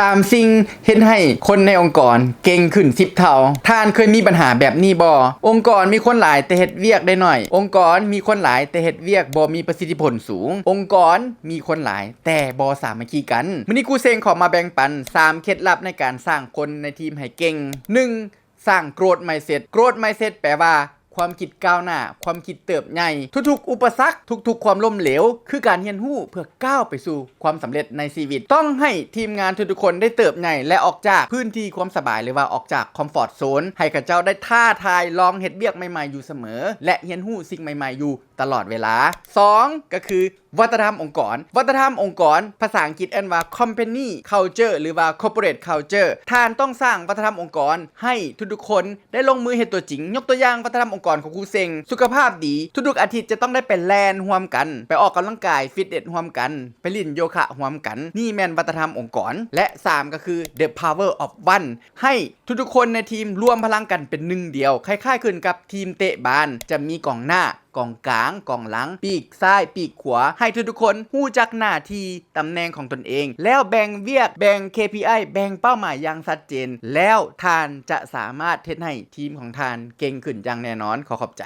ສາມສິ່ງເຮັດໃຫ້ຄົນໃນອົງກອນເກັ່ງຂຶ້ນສິບເທົ່າ. ທ່ານເຄີຍມີບັນຫາແບບນີ້ບໍ່? ອົງກອນມີຄົນຫຼາຍແຕ່ເຮັດວຽກໄດ້ໜ້ອຍ. ອົງກອນມີຄົນຫຼາຍແຕ່ເຮັດວຽກບໍ່ມີປະສິດທິຜົນສູງ. ອົງກອນມີຄົນຫຼາຍແຕ່ບໍ່ສາມັກຄີກັນ. ມື້ນີ້ຄູເຊັງຂໍມາແບ່ງປັນສາມເຄັດລັບໃນການສ້າງຄົນໃນທີມໃຫ້ເກັ່ງ. ໜຶ່ງ ສ້າງ growth mindset. Growth mindset ແປວ່າ ຄວາມຄິດກ້າວໜ້າ, ຄວາມຄິດເຕີບໃຫຍ່. ທຸກໆອຸປະສັກ, ທຸກໆຄວາມລົ້ມເຫຼວ ຄືການຮຽນຮູ້ເພື່ອກ້າວໄປສູ່ຄວາມສຳເລັດໃນຊີວິດ. ຕ້ອງໃຫ້ທີມງານທຸກໆຄົນໄດ້ເຕີບໃຫຍ່ ແລະ ອອກຈາກພື້ນທີ່ຄວາມສະບາຍ ຫຼືວ່າອອກຈາກ comfort zone, ໃຫ້ເຂົາເຈົ້າໄດ້ທ້າທາຍລອງເຮັດວຽກໃໝ່ໆຢູ່ສະເໝີ ແລະ ຮຽນຮູ້ສິ່ງໃໝ່ໆຢູ່ຕະຫຼອດເວລາ. ສອງ ກໍຄື ວັດທະນະທຳອົງກອນ. ວັດທະນະທຳອົງກອນ ພາສາອັງກິດເອີ້ນວ່າ company culture ຫຼືວ່າ corporate culture. ທ່ານຕ້ອງສ້າງວັດທະນະທຳອົງກອນໃຫ້ທຸກໆຄົນໄດ້ລົງມືເຮັດຕົວຈິງ. ຍົກຕົວຢ່າງ ວັດທະນະທຳອົງກອນຂອງຄູເຊັງ ສຸຂະພາບດີ, ທຸກໆອາທິດຈະຕ້ອງໄດ້ໄປແລ່ນຮ່ວມກັນ, ໄປອອກກຳລັງກາຍ fitness ຮ່ວມກັນ, ໄປຫຼິ້ນໂຍຄະຮ່ວມກັນ. ນີ້ແມ່ນວັດທະນະທຳອົງກອນ. ແລະ ສາມ ກໍຄື the power of one. ໃຫ້ທຸກໆຄົນໃນທີມລວມພະລັງກັນເປັນໜຶ່ງດຽວ, ຄ້າຍໆຄືກັບທີມເຕະບານ, ຈະມີກອງໜ້າ, ກອງກາງ, ກອງຫຼັງ, ປີກຊ້າຍ, ປີກຂວາ, ໃຫ້ທຸກໆຄົນຮູ້ຈັກໜ້າທີ່, ຕຳແໜ່ງຂອງຕົນເອງ, ແລ້ວແບ່ງວຽກ, ແບ່ງ ເຄ ພີ ໄອ, ແບ່ງເປົ້າໝາຍຢ່າງຊັດເຈນ, ແລ້ວທ່ານຈະສາມາດເຮັດໃຫ້ທີມຂອງທ່ານເກັ່ງຂຶ້ນຢ່າງແນ່ນອນ. ຂໍຂອບໃຈ.